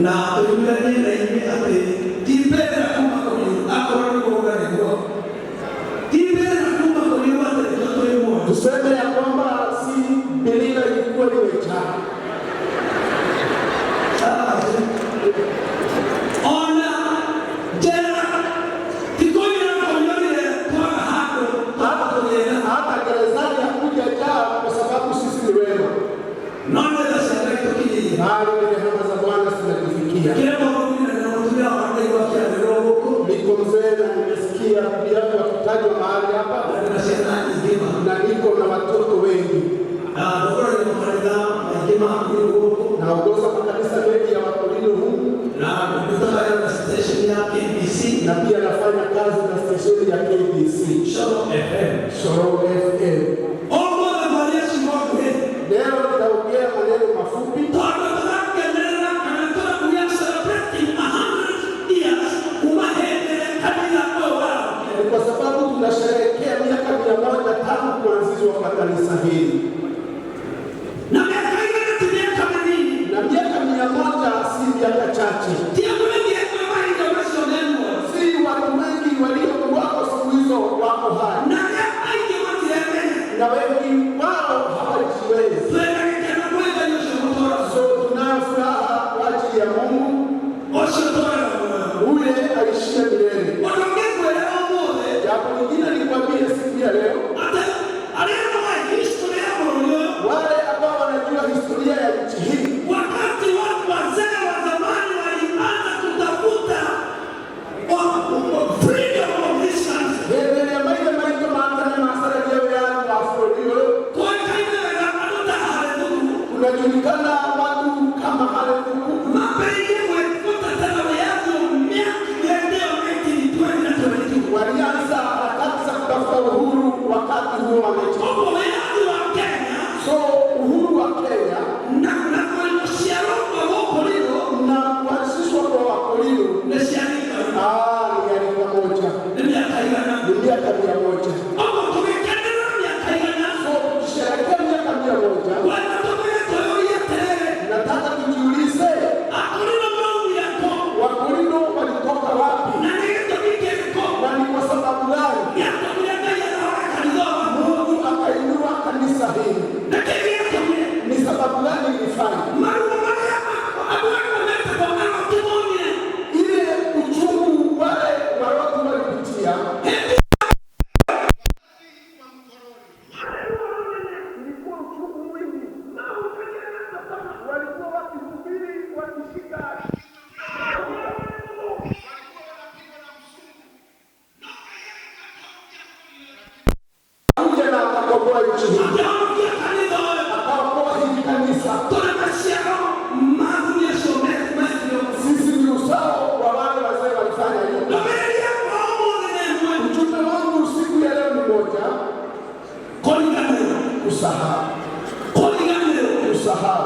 Na tũiguithanie na inyuĩ atĩ ti mbĩrĩra kuma kũrĩ akorwo nĩ kũruga nĩguo ti mbĩrĩra kuma kũrĩ atĩ nĩkĩo twĩ muoyo. Tuseme ya kwamba si mbĩrĩra ilikuwa imejaa. Ona njera ti kũiyũra kũiyũrire twaga handũ twaga kũgĩra. Hata gerezani hakujajaa kwa sababu sisi ni wema, No nĩ tha cia Ngai tũkinyĩire. Bali ni rehema za Bwana zinatufikia. Kĩrĩa mũthuri na mũtumia wakwa ndaigua akĩarĩrwo gũkũ. Niko mzee na nimesikia bibi yangu akitajwa mahali hapa, Na ndĩna ciana nyingĩ ma na niko na watoto wengi. Na ndũkorwo makanitha maingĩ ma gũkũ. Naongoza makanisa mengi ya Wakorino huku, Na ndutaga na station ya KBC, na pia nafanya kazi na stesheni ya KBC. Coro FM. Coro FM. Ũmũthĩ mwaria ciugo nguhĩ. Leo nitaongea maneno mafupi. Tondũ tũrakenerera kana we are celebrating 100 years kuma hĩndĩ ĩrĩa kanitha ũyũ warokire. Ni kwa sababu tunasherehekea miaka 100 tangu kuanzishwa kwa kanisa hili, Na mĩaka 100 ti mĩaka mĩnini. Na miaka 100 si miaka chache. Ti andũ aingĩ a mahinda macio me muoyo. Si watu wengi waliokuwako siku hizo wako hai, Na arĩa aingĩ matiremenya. Na wengi wao hawajiwezi. Twĩna gĩkeno kwĩ Ngai ũcio mũtũũraga. So tunayo furaha kwa ajili ya Mungu Ũcio ũtũũraga muoyo. ule aishie milele. Ũndũ ũngĩ ngwĩra ũmũthĩ, Jambo lingine nikwambie siku ya leo, atĩ arĩa moĩ history ya bũrũri ũyũ, wale ambao wanajua historia ya nchi hii, wakati watu wazee wa zamani walianza kutafuta freedom of this country, hĩndĩ ĩrĩa maithe maitũ ma tene macaragia wĩyathi wa bũrũri ũyũ, kũĩkaine wega andũ ta Harethuku kunajulikana watu kama Harethuku mambĩrĩirie gũtetera wĩyathi mĩaka hĩndĩ ĩyo 1920 na 22. Walianza harakati za kutafuta uhuru wakati huo wa 19. Koguo wĩyathi wa Kenya So uhuru wa Kenya na gũciarwo kwa Gũkũrĩrwo na kuanzishwa kwa Wakorino nĩ ciarika ni ya rika moja, nĩ mĩaka 100. Ni miaka 100. Koguo tũgĩkenerera mĩaka 100, So tukisherehekea miaka 100, kwenda tũmenye twĩyũrie atĩrĩrĩ, nataka tujiulize, Akorino maumire kũ Wakorino walitoka wapi na nĩ gĩtũmi kĩrĩkũ na ni kwa sababu gani gĩatũmire Ngai arahore kanitha wa Mungu akainua kanisa hili? Nĩkĩ gĩatũmire? Ni sababu gani ilifanya Maruo marĩa andũ arĩa metagwo Aroti monire ile uchungu wale Waroti walipitia? Hĩndĩ Ilikuwa uchungu mwingi, walikuwa wakihubiri wakishika walikuwa wanapigwa na mzungu. Kuja na akakomboa nchi hii, akĩhonokia kanitha ũyũ. Akaokoa hili kanisa. Tũrĩ maciaro ma athuri acio mekire ũguo. Sisi ni uzao wa wale wazee walifanya hivyo. Ndũmĩrĩri yakwa ũmũthĩ nĩ ĩmwe. Ujumbe wangu siku ya leo ni moja, Kũriganĩrwo. kusahau, Kũriganĩrwo. Kusahau.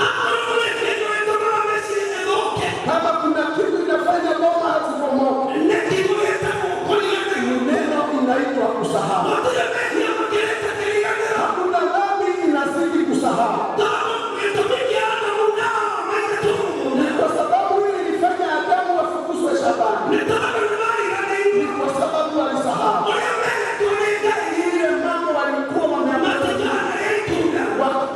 Akorwo kũrĩ kĩndũ gĩtũmaga mĩciĩ ĩthũke, Kama kuna kitu inafanya boma zibomoke, nĩ kiugo gĩtagwo kũriganĩrwo. Ni neno inaitwa kusahau. Gũtirĩ mehia makĩrĩte kĩriganĩro. Hakuna dhambi inazidi kusahau. Tondũ gĩtũmi kĩa Adamu na Hawa maingatwo mũgũnda Ni kwa sababu hii ilifanya Adamu afukuzwe shambani, nĩ tondũ nĩ mariganĩirwo ni kwa sababu alisahau ũrĩa meretwo nĩ Ngai ile mambo walikuwa wameambiwa matikanarĩe itunda.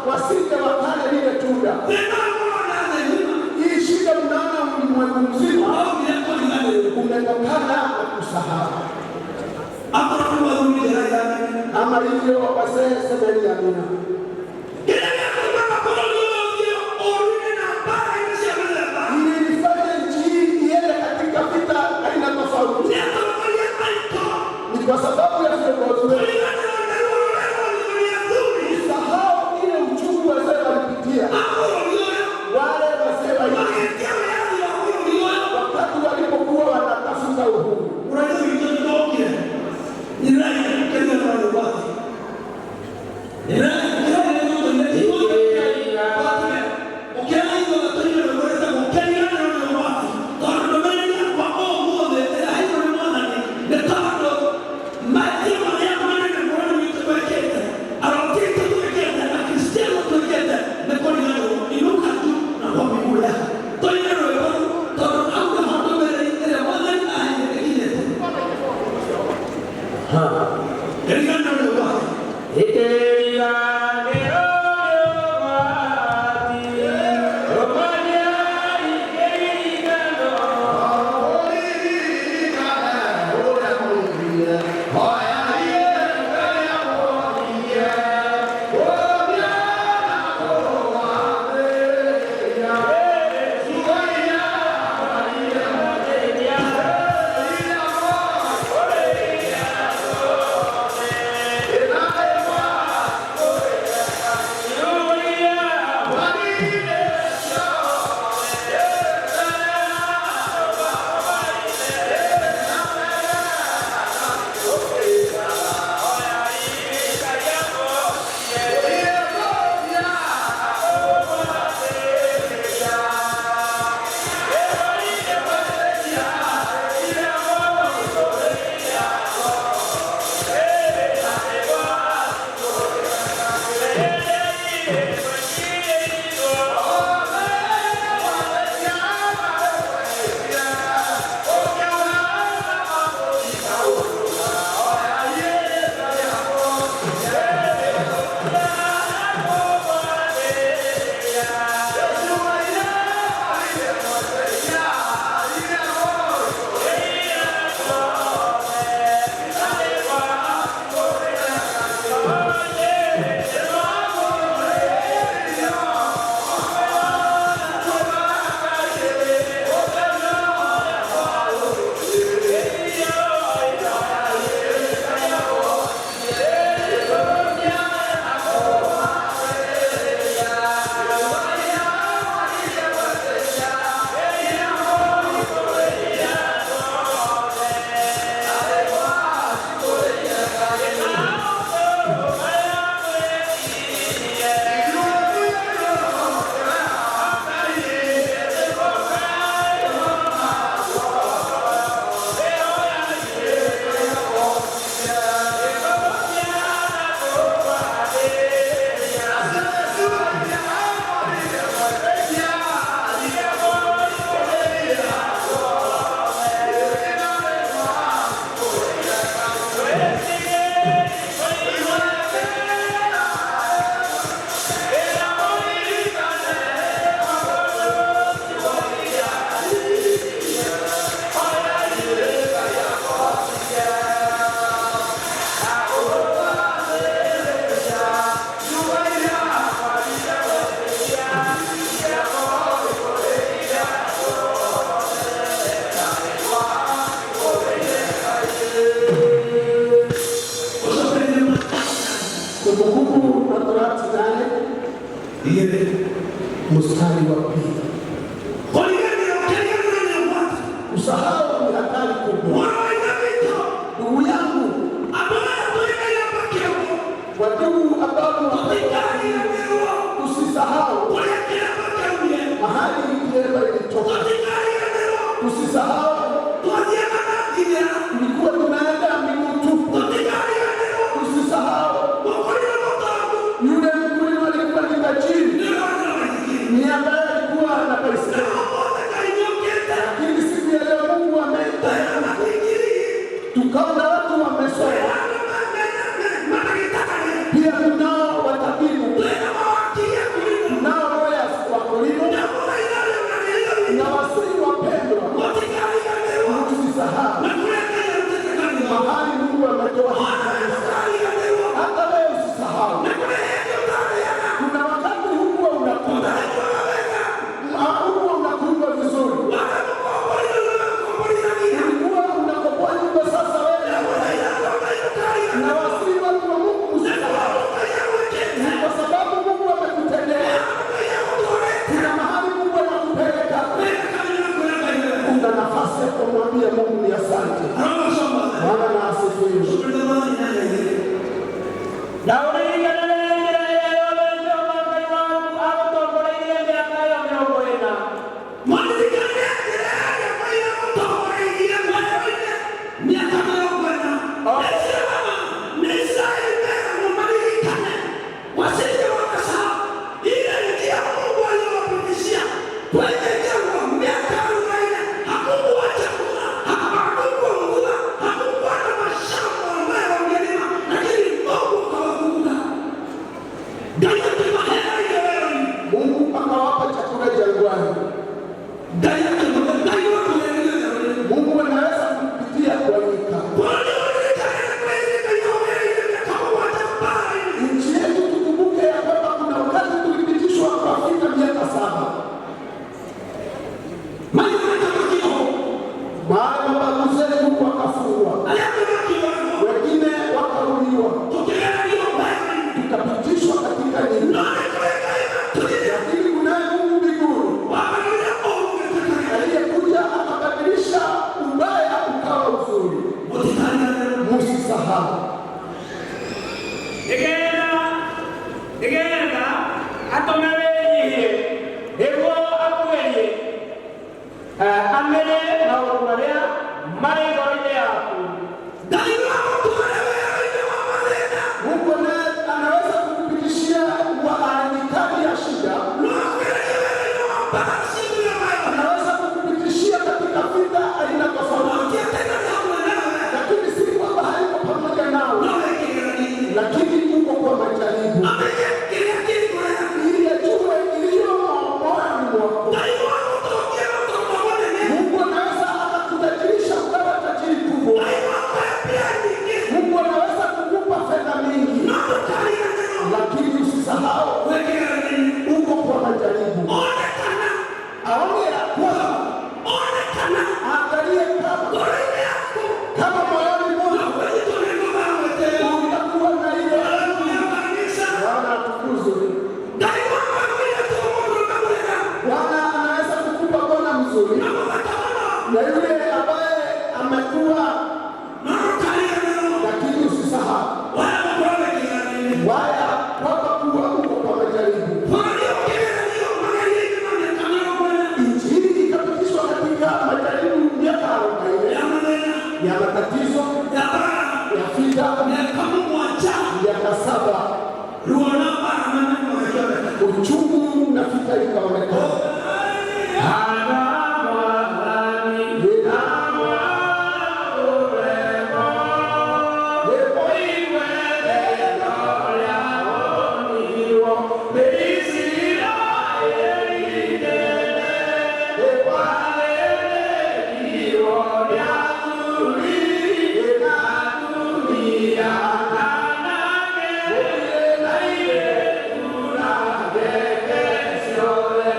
Wasije wakale lile tunda. Thĩna ũyũ mũrona thĩ ng'ima Hii shida mnaona ulimwengu mzima waumire kũriganĩrwo. umetokana na kusahau. Akorwo nĩ wathuri ndĩraigana. Ama hivyo wazee, semeni amina. Kĩrĩa gĩatũmaga bũrũri ũyũ ũthiĩ ũũru-inĩ na mbara iria cia mĩthemba Ilifanya nchi hii iende katika vita aina tofauti, nĩ atongoria aitũ ni kwa sababu ya viongozi wetu. kũriganĩrwo nĩ ruo rũrĩa ruonirwo nĩ athuri Sahau ile uchungu wazee walipitia, a bũrũri ũyũ wale wazee wa nchi magĩtia wĩyathi wa bũrũri ũyũ. Wakati walipokuwa wanatafuta uhuru. Ũraihu witũ nĩtwokire nĩraikĩria marũgwati nĩraikĩria. Mstari wa pili. Kusahau ni hatari kubwa. Ndugu yangu, wadugu ambao usisahau mahali kilemba ilitoka. Usisahau tulikuwa tunaenda miguu tupu. Usisahau yule mkulima alikuwa ni tajiri, ni ambaye alikuwa na baiskeli, lakini siku ya leo Mungu ameita tukaona watu wamesoma, pia kunao watabibu, kunao lawyers wa kulimo na wasii wapendwa, msisahau mahali Mungu ametoa hii kanisa. Hata wewe usisahau, kuna wakati hukuwa unakula, hukuwa unakunywa vizuri, ulikuwa unakopoa nyumba. Sasa wewe na wasii watu wa Mungu, usisahau, ni kwa sababu Mungu amekutendea. Kuna mahali Mungu anakupeleka, una nafasi ya kumwambia Mungu ni asante. Bwana na asifiwe. Na ũririkane njĩra ĩrĩa yothe Jehova Ngai waku agũtongoreirie mĩaka ĩyo 40. Mwaririkane njĩra ĩrĩa Ngai agũtongoreirie mĩaka 40. Nĩ Israeli meragwo maririkane, wasije wakasahau ile njia Mungu aliyowapitishia kwenye jangwa miaka 40. Hakukuwa chakula, hakukuwa mvua, hakukuwa na mashamba ambayo wangelima, lakini Mungu akawakumbuka. Ngai akĩmahe irio werũ-inĩ. Mungu akawapa chakula jangwani. Ngai akĩmahe, Ngai wakũhe irio werũ-inĩ. Mungu anaweza kupitia kwa nyika. Nchi yetu tukumbuke ya kwamba kuna wakati tulipitishwa kwa vita miaka 7, maana mababu zetu wakafungwa, wengine wakauliwa, tukapitishwa katika nyika. Lakini kunaye Mungu mbinguni aliyekuja akabadilisha ubaya ukawa uzuri. Musisahau. Nĩgetha atũme wĩnyihie nĩguo akũgerie, amenye maũndũ marĩa marĩ ngoro-inĩ yaku. Mungu anaweza kukupitishia nyikani ya shida, anaweza kukupitishia katika vita aina tofauti, lakini si kwamba hayuko pamoja nawe, lakini uko kwa majaribu ili ajue iliyomo moyoni mwako. Mungu anaweza akakutajirisha ukawa tajiri kubwa. Mungu anaweza kukupa fedha mingi, lakini usisahau uko kwa majaribu. Aone ya kwamba, angalie kama moyoni mwako utakuwa na ile. Bwana atukuzwe. Bwana anaweza kukupa bwana mzuri na yule ambaye amekuwa, lakini usisahau waya kwamba kuwa uko kwa majaribu. Nchi hii ikapitishwa katika majaribu miaka 40 ya matatizo ya vita, miaka 7 uchungu na vita ikaonekana. Hana Mwathani ũigue rĩĩtwa rĩa woniwo nĩ Isiraeli inene, wathĩnĩkiwo nĩ athuri na atumia, anake na airĩtu na ngenge ciothe.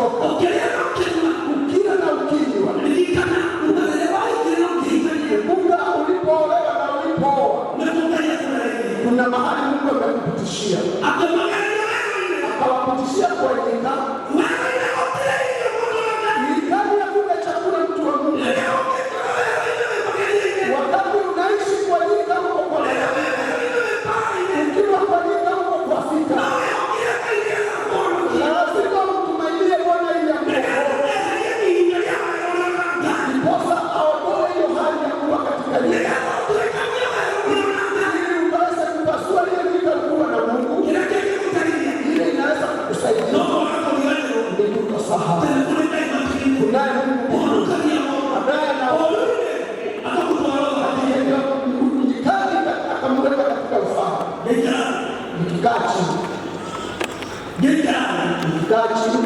ulikotoka. Ũkĩrĩa na ũkĩnyua, Ukila na ukinywa, ririkana kuma rĩrĩa waingĩra na ũkĩhikania. kumbuka ulipoolewa na ulipooa, Nĩkuo Ngai akũgereirie. kuna mahali Mungu amekupitishia, Akĩmagereria werũ-inĩ. akawapitishia kwa nyika. Werũ-inĩ gũtirĩ irio, mũndũ wa Ngai. Nyikani hakuna chakula, mtu wa Mungu. Rĩrĩa ũngĩkorwo werũ-inĩ wĩ magerio-inĩ, Wakati unaishi kwa nyika huko kwa rĩrĩa wĩ werũ-inĩ wĩ mbaara-inĩ, ukiwa kwa nyika huko kwa vita, no wĩhokire Ngai nĩgetha akũhonokie. lazima umtumainie Bwana ili akuokoe, Nĩgetha eherie ihinda rĩa werũ ũrĩa ũrona. ndiposa aondoe hiyo hali ya kuwa katika nyika, Nĩgetha ũtuĩkanie werũ ũrĩa ũrona. ili ukaweze kupasua ile nyika kuwa na Mungu, Kĩrĩa kĩngĩgũteithia, ile inaweza kukusaidia no kwaga kũriganĩrwo ni kutosahau. atĩ nĩ kũrĩ Ngai matu-inĩ Kunaye Mungu ũhonokagia mũndũ. ambaye ana O werũ-inĩ akagũtwara ũthamaki. nyikani akamweka katika ufalme. Ngĩikara, Nikikaa chini, ngĩikara, nikikaa chini,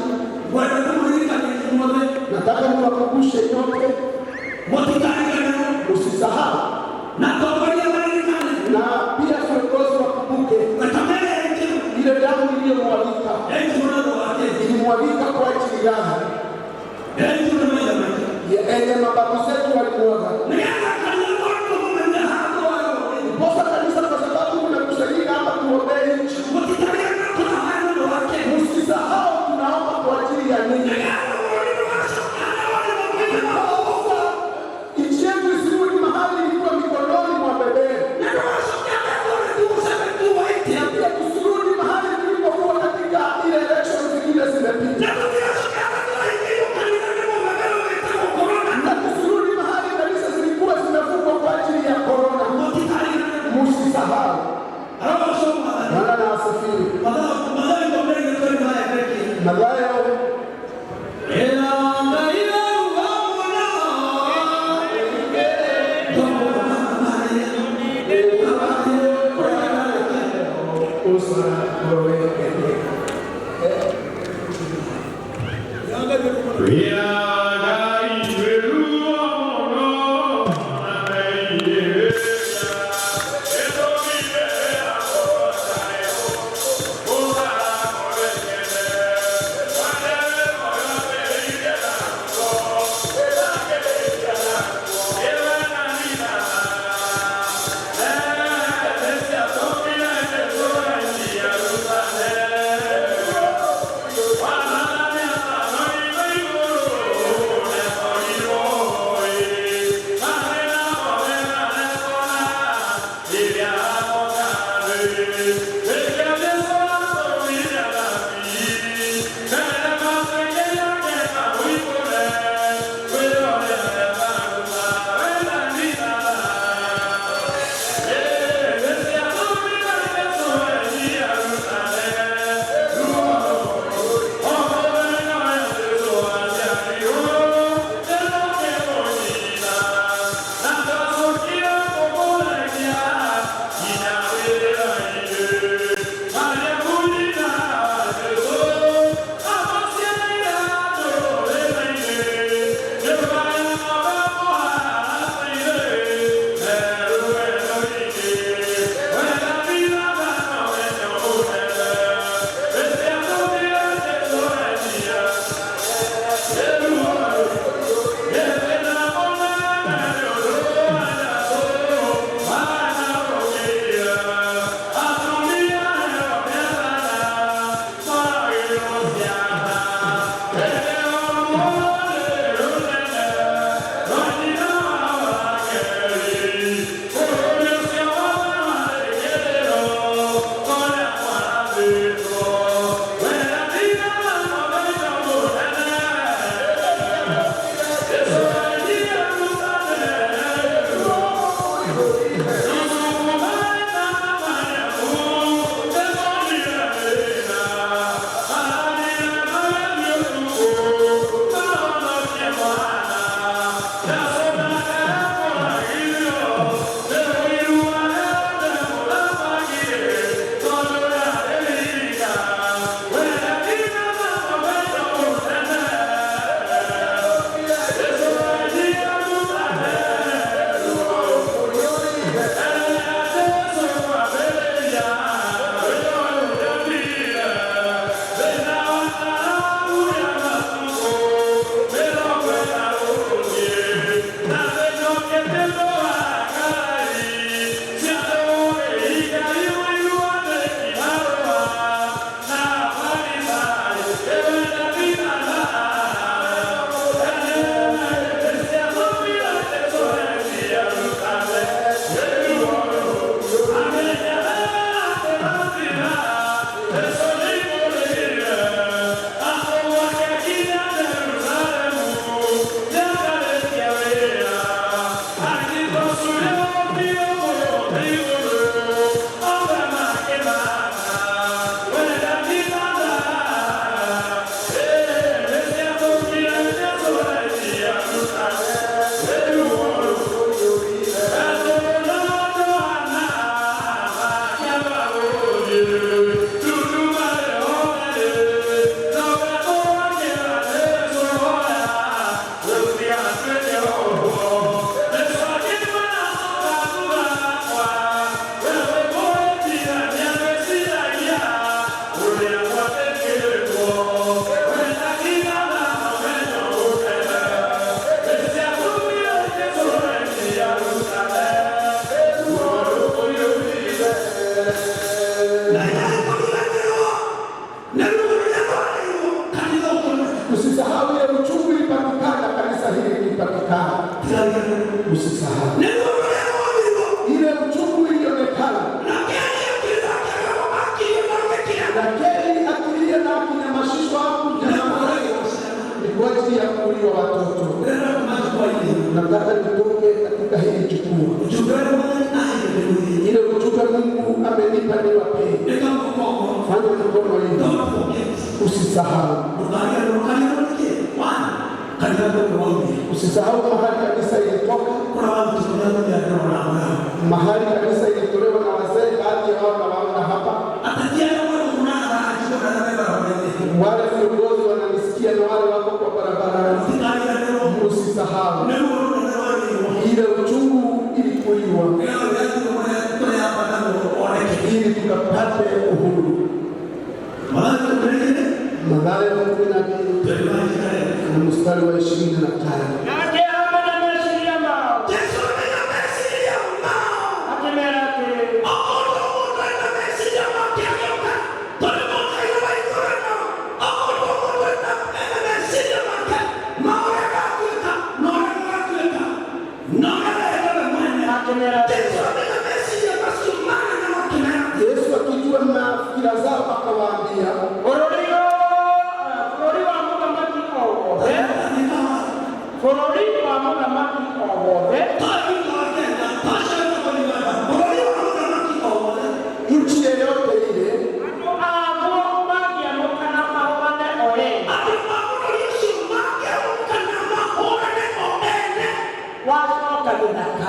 ngwenda kũmũririkania inyuothe, nataka niwakumbushe nyote, mũtikariganĩrwo usisahau, na atongoria maririkane na pia viongozi wakumbuke thakame ĩrĩa yaitĩrwo ile damu iliyomwagika yaitirwo nĩ ũndũ wake, ilimwagika kwa ajili yangu, yaitirwo nĩ maithe maitũ, yenye mababu zetu walimwaga. nĩgetha kanitha ũkorwo tũmũmenye handũ werũ-inĩ. Ndiposa kanisa, kwa sababu tumekusanyika hapa tuombee nchi, Mũtikariganĩrwo tũrahoya nĩ ũndũ wake, msisahau tunaomba kwa ajili ya ninyi. nĩgetha bũrũri ndũgacoke harĩa warĩ mũtwe-inĩ wa Ndiposa nchi yetu isirudi mahali ilikuwa mikononi mwa beberu, na ndũgacoke harĩa tũrĩ 2017 waite, na pia tusirudi mahali tulipokuwa katika ile election zingine zimepita, na tũtigacoke harĩa tũraingĩirwo kanitha nĩ mũbeberũ wĩtagwo korona. na tusirudi mahali kanisa zilikuwa zimefungwa kwa ajili ya korona. Mũtikariganĩrwo. Msisahau. Arogocwo Mwathani. Bwana na asifiwe. Mathayo ikũmi na igĩrĩ tũrĩ haya Mathayo Thank you. kwa watoto. Nataka nitoke katika hili jukwaa. Ile ujumbe Mungu amenipa niwapee. Fanya mkono hivi, usisahau, usisahau mahali kanisa ilitoka, mahali kanisa ilitolewa na wazee, baadhi ya wao nawaona hapa. Wale viongozi wananisikia na wale wako kwa barabara, usisahau ile uchungu ilikuliwa ili tukapate uhuru. Mathayo 12 na mstari wa 25. Nake amenya meciria mao, akĩmera atĩrĩ, akĩmera atĩrĩ, Yesu akijua mafikira zao akawaambia, bũrũri wa mũthamaki o wothe, bũrũri wa mũthamaki o wothe nchi yeyote ile andũ aguo mangĩamũkana mahũrane o ene, wacoka gĩthaka,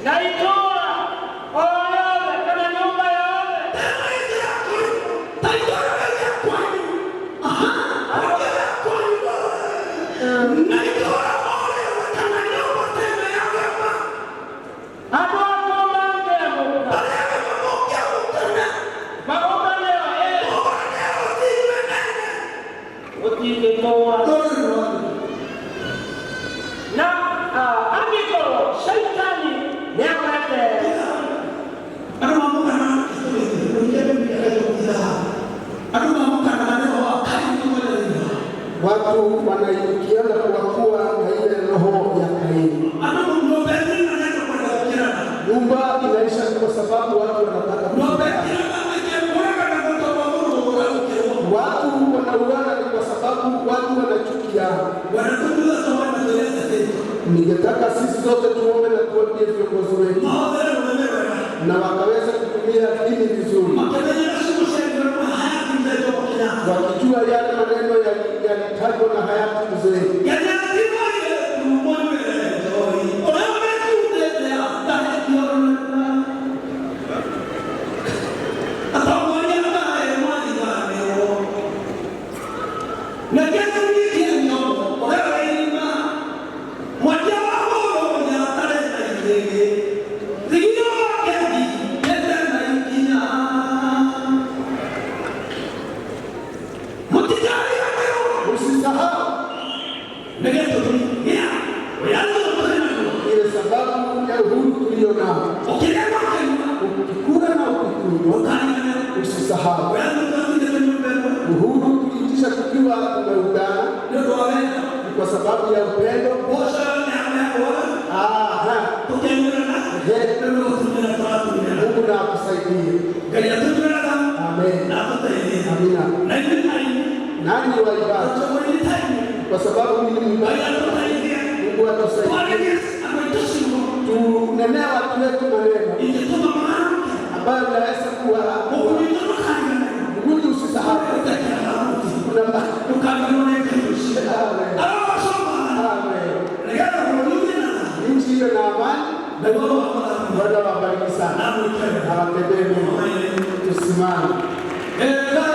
na itũũra o rĩothe kana nyũmba yothe andũ aguo mangĩamũka mahũrane o ene, gũtingĩtũũra. Na angĩkorwo caitani nĩagwete watu wanainukiana kwa kuwa na ile roho ya Kaini. Nyumba inaisha kwa sababu watu wanataka kushindana. Watu wanauana ni kwa sababu watu wanachukiana. Ningetaka sisi sote tuombe na tuambie viongozi wetu na wakaweza kutumia dini vizuri, wakijua yale maneno yalitajwa na hayati mzee. Usisahau ile sababu ya uhuru tulio nao. Ukikula na ukikunywa, usisahau uhuru tuliitisha tukiwa tumeungana, ni kwa sababu ya upendo. Aha, ehe, Mungu na akusaidie. Amen. Amina. Nani wa ibada? Kwa sababu mimi ni mwimbaji. Mungu atusaidie. Tunenea watu wetu maneno ambayo inaweza kuwa Mungu, usisahau. Kuna Amen. Amen. Nchi iwe na amani. Bwana wabariki sana. Awatendee mema. Tusimame. Yeah.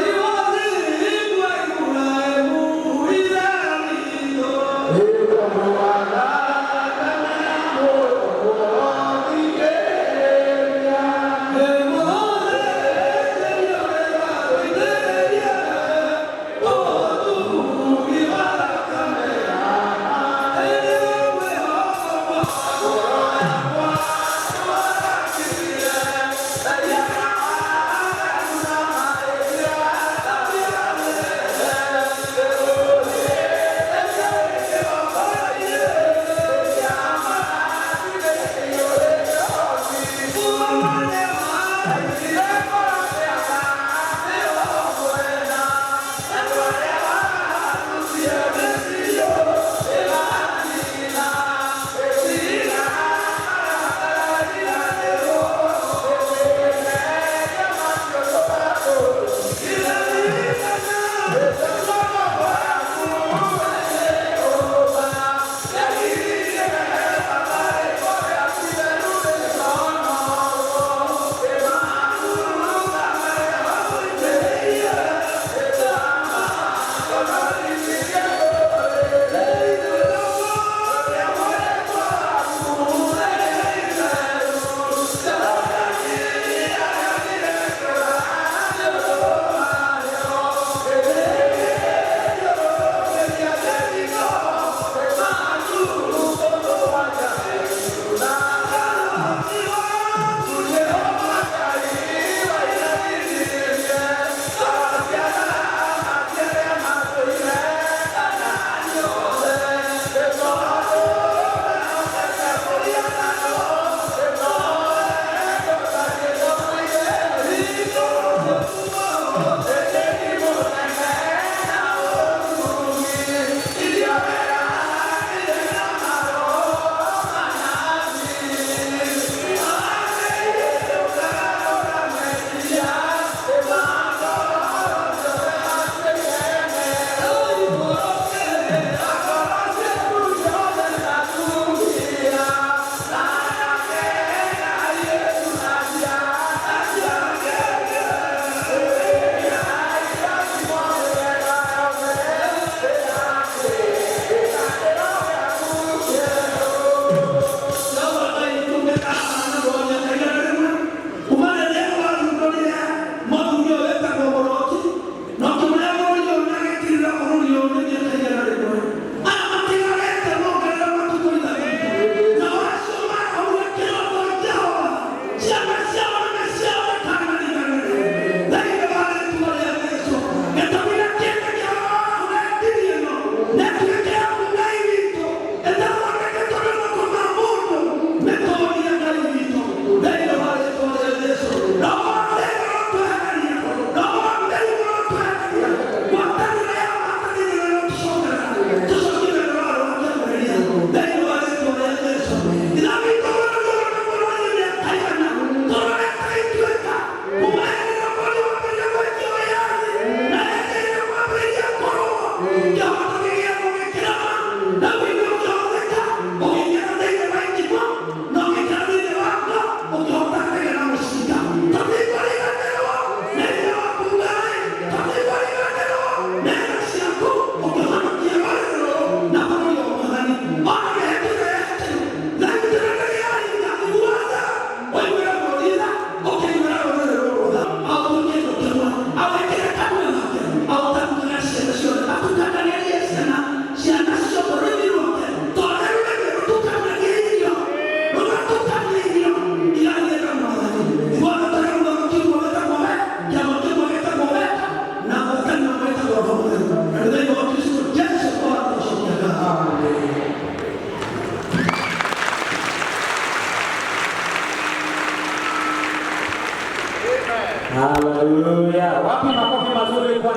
Haleluya. Wapi makofi?